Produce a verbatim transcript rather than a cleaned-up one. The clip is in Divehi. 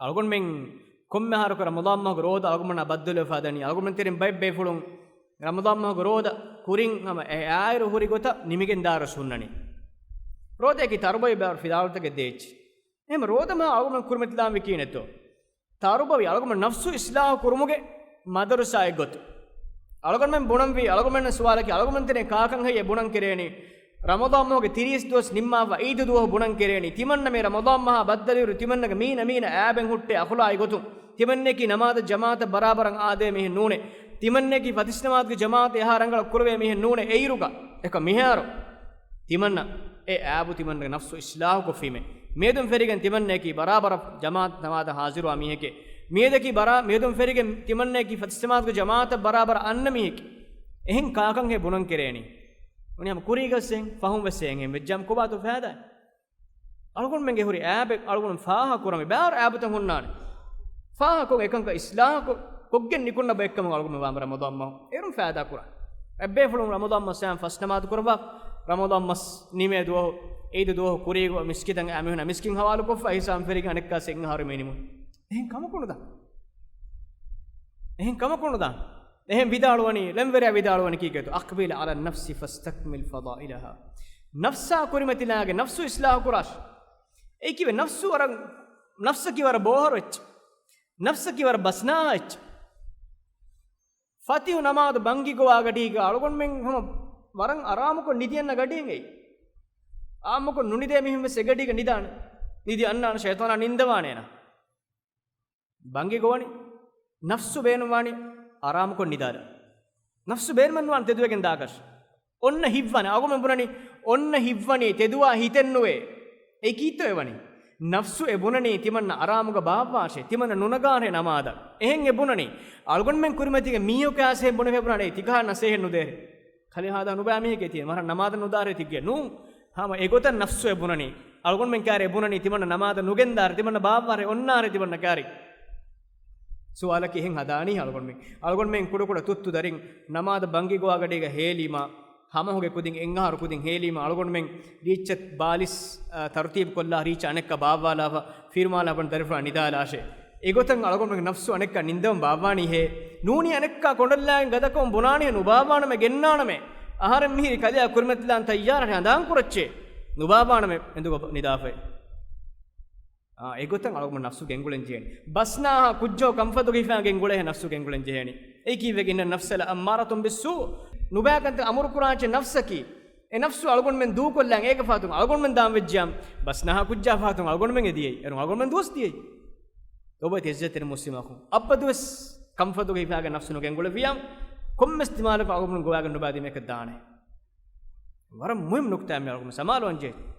އަޅުގަނޑުމެން ކޮންމެ އަހަރަކު ރަމަޟާން މަހުގެ ރޯދަ އަޅުގަނޑުމެންނާ ބައްދަލުވެފަ ދަނީ. އަޅުގަނޑުމެން ތެރެއިން ބައެއް ބޭފުޅުން ރަމަޟާން މަހުގެ ރޯދަ ކުރިން ހަމަ އެ އާއިރު ހުރި ގޮތަށް ނިމިގެން ދާރަސް ހުންނަނީ. ރޯދައަކީ ތަރުބަވި ބާރު ފިލާވަޅުތަކެއް ދޭއްޗި. އެހެން ރޯދަ މަހަށް އަޅުގަނޑުމެން ކުރިމަތިލާންވީ ކިހިނެއްތޯ؟ ތަރުބަވި އަޅުގަނޑު ނަފްސު އިސްލާހު ކުރުމުގެ މަދަރުސާއެއް ގޮތު. އަޅުގަނޑުމެން ބުނަންވީ، އަޅުގަނޑުމެންނަށް ސުވާލަކީ، އަޅުގަނޑުމެން ތެރެއިން ކާކަން ހެއްޔޭ ބުނަން ކެރޭނީ؟ ރަމަޟާން މަހުގެ ތިރީސް ދުވަސް ނިންމާފަ އީދު ދުވަހު ބުނަން ކެރޭނީ. ތިމަންނަ މި ރަމަޟާން މަހާ ބައްދަލުވިއިރު ތިމަންނަގެ މީނަ މީނަ އާބެއް ހުއްޓޭ އަޚުލާގީ ގޮތުން. ތިމަންނައަކީ ނަމާދަށް ޖަމާޢަތަށް ބަރާބަރަށް އާދޭ މީހެއް ނޫނޭ. ތިމަންނައަކީ ފަތިސް ނަމާދުގެ ޖަމާޢަތަށް އެހާ ރަނގަޅަށް ކުރެވޭ މީހެއް ނޫނޭ. އެއިރުގަ އެކަ މިހާރު ތިމަންނަ އެ އާބު ތިމަންނަގެ ނަފްސު އިސްލާހު ކޮށްފީމޭ. މިއަދުން ފެރިގެން ތިމަންނައަކީ ބަރާބަރަށް ޖަމާޢަތަށް ނަމާދަށް ހާޒިރުވާ މީހެކޭ. މިއަދަކީ ބަރާ-، މިއަދުން ފެރިގެން ތިމަންނައަކީ ފަތިސް ނަމާދުގެ ޖަމާޢަތަށް ބަރާބަރަށް އަންނަ މީހެކޭ. އެހެން ކާކަން ހެއްޔޭ ބުނަން ކެރޭނީ؟ އުނި ހަމަ ކުރީގަސް އެހެން، ފަހުން ވެސް އެހެން ވެއްޖާމަ ކޮބާތޯ ފައިދާ؟ އަޅުގަނޑުމެންގެ ހުރި އާބެއް އަޅުގަނޑު ފާހަގަ ކުރަމި ބާރު އާބުތައް ހުންނާނެ. ފާހަގަކޮށް އެކަންކަން އިސްލާހުކޮށް، ކޮށްގެން ނިކުންނަ ބައެއްކަމަށް އަޅުގަނޑު ވާން ރަމަޟާން މަހު. އޭރުން ފައިދާ ކުރާ. އެއްބޭފުޅުން ރަމަޟާން މަސް ފަސް ނަމާދު ކުރައްވާ، ރަމަޟާން މަސް ނިމޭ ދުވަހު، އީދު ދުވަހު ކުރީގަ މިސްކިތަށް އައި މީހުންނާ މިސްކިތް ހަވާލުކޮށްފަ ހިސާބުން ފެރިގެން އަނެއްކާސް އެއްއަހަރު މި ނިމުން. އެހެން ކަމަކު ނުދާން. އެހެން ކަމަކު ނުދާން. އެހެން ވިދާޅުވަނީ، ޅެންވެރިޔާ ވިދާޅުވަނީ ކީކޭތޯ؟ "أقبل على النفس فاستكمل فضائلها." ނަފްސާ ކުރިމަތިލާގެ، ނަފްސު އިސްލާހު ކުރާށި. އެއީ ކީއްވެ؟ ނަފްސު ވަރަށް، ނަފްސަކީ ވަރަށް ބޯހަރު އެއްޗެއް. ނަފްސަކީ ވަރަށް ބަސްނާހާ އެއްޗެއް. ފަތިހު ނަމާދު ބަންގި ގޮވާ ގަޑީގަ އަޅުގަނޑުމެން ހަމަ ވަރަށް އަރާމުކޮށް ނިދި އަންނަ ގަޑިއެއް އެއީ. އާއްމުކޮށް ނުނިދޭ މީހުން ވެސް އެގަޑީގަ ނިދާނެ. ނިދި އަންނާނެ، ޝައިޠާނާ ނިންދަވާނޭނަ. ބަންގި ގޮވަނީ، ނަފްސު ބޭނުންވާނީ އަރާމުކޮށް ނިދާލަން. ނަފްސު ބޭނުމެއްނުވާނެ ތެދުވެގެން ދާކަށް. އޮންނަ ހިތްވާނެ، އަޅުގަނޑުމެން ބުނަނީ، އޮންނަ ހިތްވަނީ ތެދުވާ ހިތެއްނުވޭ. އެއީ ކީއްތޯ އެވަނީ؟ ނަފްސު އެ ބުނަނީ ތިމަންނަ އަރާމުގަ ބާއްވާށޭ، ތިމަންނަ ނުނަގާށޭ ނަމާދަށް. އެހެން އެ ބުނަނީ. އަޅުގަނޑުމެން ކުރިމަތީގަ މީހަކު އާސޭ ބުނެފޭ ބުނާނެ، ތިކަހާ ނަސޭހަތް ނުދޭހޭ. ކަލޭ ހާދަ ނުބައި މީހެކޭ ތި، މަހަރަށް ނަމާދަށް ނުދާރޭ ތިގެ. ނޫން. ހަމަ އެގޮތަށް ނަފްސު އެ ބުނަނީ. އަޅުގަނޑުމެން ކާރި އެ ބުނަނީ ތިމަންނަ ނަމާދަށް ނުގެންދާރޭ، ތިމަންނަ ބާއްވާރޭ އޮންނާރޭ ތިމަންނަ ކާރި. ސުވާލަކީ އެހެން ހަދާނީ އަޅުގަނޑުމެން. އަޅުގަނޑުމެން ކުޑަކުޑަ ތުއްތު ދަރިން ނަމާދަށް ބަންގި ގޮވާ ގަޑީގަ ހޭލީމާ، ހަމަހުގެ ކުދިން އެއްއަހަރު ކުދިން ހޭލީމާ އަޅުގަނޑުމެން ރީއްޗަށް ބާލިސް، އަ، ތަރުތީބު ކޮށްލާ ރީއްޗަށް އަނެއްކާ ބާއްވާލާފަ، ފިރުމާލާފަ ދަރިފުޅާ ނިދާލާށޭ. އެގޮތަށް އަޅުގަނޑުމެންގެ ނަފްސު އަނެއްކާ ނިންދަވަން ބާއްވާނީހޭ. ނޫނީ އަނެއްކާ ކޮނޑަށްލާގެން ގަދަކަމުން ބުނާނީހޭ ނުބާއްވާނަމޭ ގެންނާނަމޭ. އަހަރެން މިހިރީ ކަލެއާ ކުރިމަތިލާން ތައްޔާރަށޭ ހަނދާން ކުރައްޗޭ. ނުބާއްވާނަމޭ އެނދުގަ ނިދާފައި. އާ، އެގޮތަށް އަޅުގަނޑު ނަފްސު ގެންގުޅެން ޖެހޭނީ. ބަސްނާހާ ކުއްޖަކު ކަންފަތުގަ ހިފާ ގެންގުޅޭހޭ ނަފްސު ގެންގުޅެން ޖެހޭނީ. އެއީ ކީއްވެ؟ "إن النفس لأمارة بالسوء." ނުބައި ކަންތައް އަމުރު ކުރާނެ ނަފްސަކީ. އެ ނަފްސު އަޅުގަނޑުމެން ދޫކޮށްލާން އޭގެ ފަހަތުން އަޅުގަނޑުމެން ދާން ވެއްޖިއްޔާ، ބަސްނާހާ ކުއްޖާ ފަހަތުން އަޅުގަނޑުމެން އެ ދިޔައީ. އޭރުން އަޅުގަނޑުމެން ދުވަސް ދިޔައީ. އޮބައިތި އިއްޒަތްތެރި މުސްލިމް އަޚުން. އަބަދުވެސް ކަންފަތުގަ ހިފާގެން ނަފްސު ނުގެންގުޅެވިއްޔާ، ކޮންމެސް ދިމާލަކު އަޅުގަނޑު ގޮވާގެން ނުބާ ދިމައަކަށް ދާނެ. ވަރަށް މުހިއްމު ނުކުތާއެއް މި އަޅުގަނޑު ސަމާލުވަން ޖެހޭ.